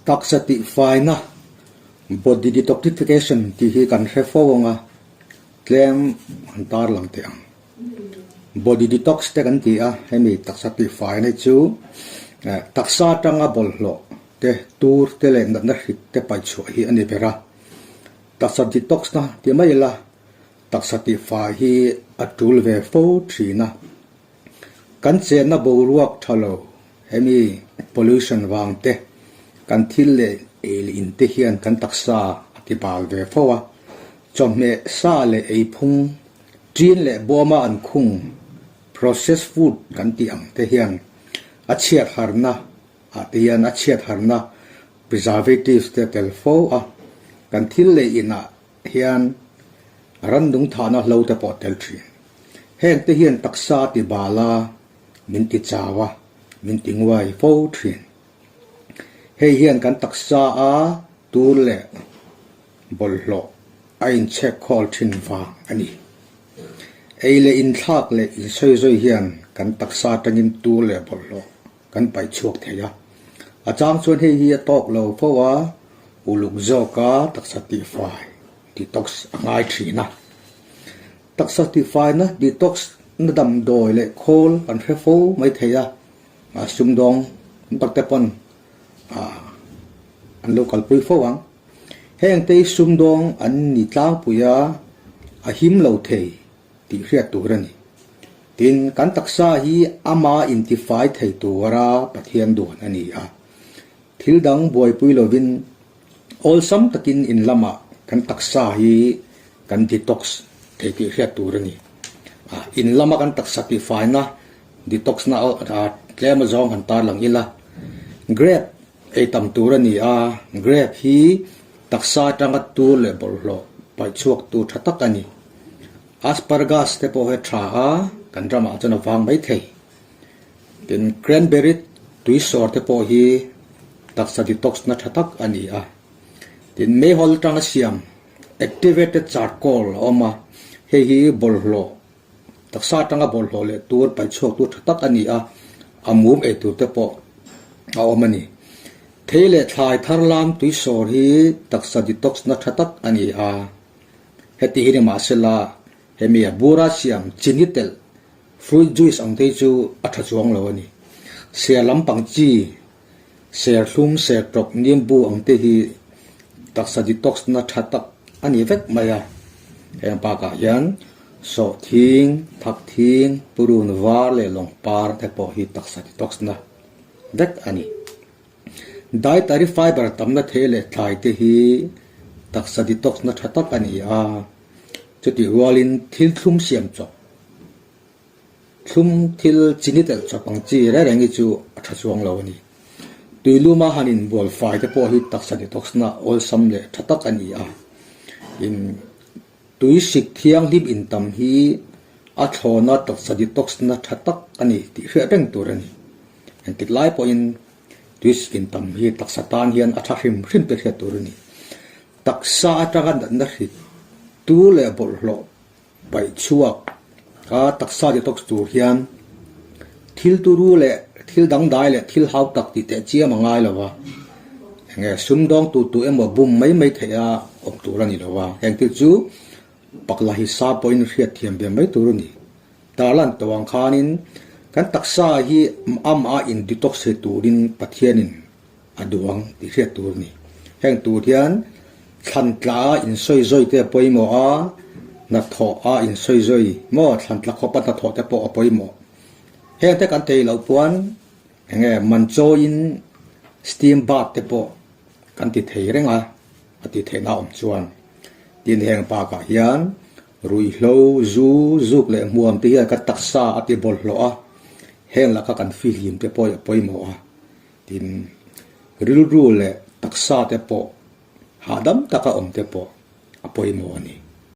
Taksa tihfaina, body detoxification, tih hi kan hre fo ang a, tlem han tarlang teh ang. Body detox te kan ti a, hemi taksa tihfaina hi chu taksa atanga bawlhhlawh te, tur te leh natna hrik te paihchhuah hi a ni ber a. Taksa detox na ti mai ila, taksa tihfai hi a tul ve fo thin a. Kan chenna boruak tha lo, hemi pollution vang te, kan thil leh ei leh in te hian kan taksa a ti bal ve fo a. Chawhmeh sa leh ei phung, ṭin leh bawma an khung, processed food kan tih ang te hian a chhiat harna ah te hian a chhiat harna preservatives te a tel fo a. Kan thil leh inah hian randung thahna hlo te pawh a tel thin. Heng te hian taksa a ti bal a, min ti chau a, min ti nguai fo thin. Hei hian kan taksa a tur leh bawlhhlawh a inchhek khawl thin vang a ni. Ei leh inthlak leh insawizawi hian kan taksa atangin tur leh bawlhhlawh kan paih chhuak thei a. A chang chuan hei hi a tawk lo fo a, uluk zawka taksa tihfai, detox, a ngai thin a. Taksa tihfaina, detox, na damdawi leh khawl kan hre fo mai thei a, sumdawng tam tak te pawn an lo kalpui fo ang. Heng te hi sumdawng an ni tlangpui a, a him lo thei tih hriat tur a ni. Tin, kan taksa hi ama intifai thei tura Pathian duan a ni a. Thil dang buaipui lovin awlsam takin in lamah kan taksa hi kan detox thei tih hriat tur a ni. In lama kan taksa tihfaina detox na tlem azawng han tarlang ila. Grape ei tam tur a ni a, grape hi taksa atanga tur leh bawlhhlawh paih chhuak tur tha tak a ni. Asparagus te pawh hi a tha a, kan ramah chuan a vang mai thei. Tin, cranberry tui sawr te pawh hi taksa detox na tha tak a ni a. Tin, meihawl atanga siam activated charcoal a awm a, hei hi bawlhhlawh, taksa atanga bawlhhlawh leh tur paih chhuak tur tha tak a ni a, a mum ei tur te pawh a awm a ni. Thei leh thlai thar lam tui sawr hi taksa detox na tha tak a ni a. Heti hi ni mahsela hemi a bura siam chini telh fruit juice ang te hi chu a tha chuang lo a ni. Ser lampang chi, ser hlum, ser tawp, nimbu ang te hi taksa detox na tha tak a ni vek mai a. Heng bakah hian sawhthing, thakthing, purun var leh lawngpar te pawh hi taksa detox na vek a ni. Dietary fiber tamna thei leh thlai te hi taksa detox na tha tak a ni a, chutih rualin thil thlum siam chawp, thlum thil chini telh chawp ang chi reng reng hi chu a tha chuang lo a ni. Tuiluma han inbual fai te pawh hi taksa detox na awlsam leh tha tak a ni a, in tui sik thianghlim intam hi a thlawna taksa detox na tha tak a ni tih hriat reng tur a ni. Engtik lai pawhin tui skin tam hi taksa tan hian a tha hrim hrim te hriat tur a ni. Taksa atanga natna hrit tu leh bawlhhlawh paih chhuak a taksa detox tur hian thil turu leh thil dangdai leh thil hau tak tih teh chiam a ngai lo va. Enge sumdawng tu tu emaw bum mai mai theih a awm tur a ni lo va. Heng thil chu pakla hi sa pawhin hriat thiam ve mai tur a ni. Tarlan tawh ang khanin kan taksa hi amah in detox thei turin Pathianin a duh ang tih hriat tur a ni. Heng tur hian thlan tla a insawi zawi te a pawimawh a, hnathawh a insawi zawi maw thlan tla khawpa hnathawh te pawh a pawimawh. Heng te kan thei loh puan enge man chawiin steam bath te pawh kan ti thei reng a, a tih theihna awm chuan. Tin heng bakah hian Ruihhlo, zu, zuk leh hmuam te hian kan taksa a ti bawlhhlawh a, heng laka kan fihlim te pawh a pawimawh a, tin rilru leh taksa te pawh hahdam taka awm te pawh a pawimawh a ni.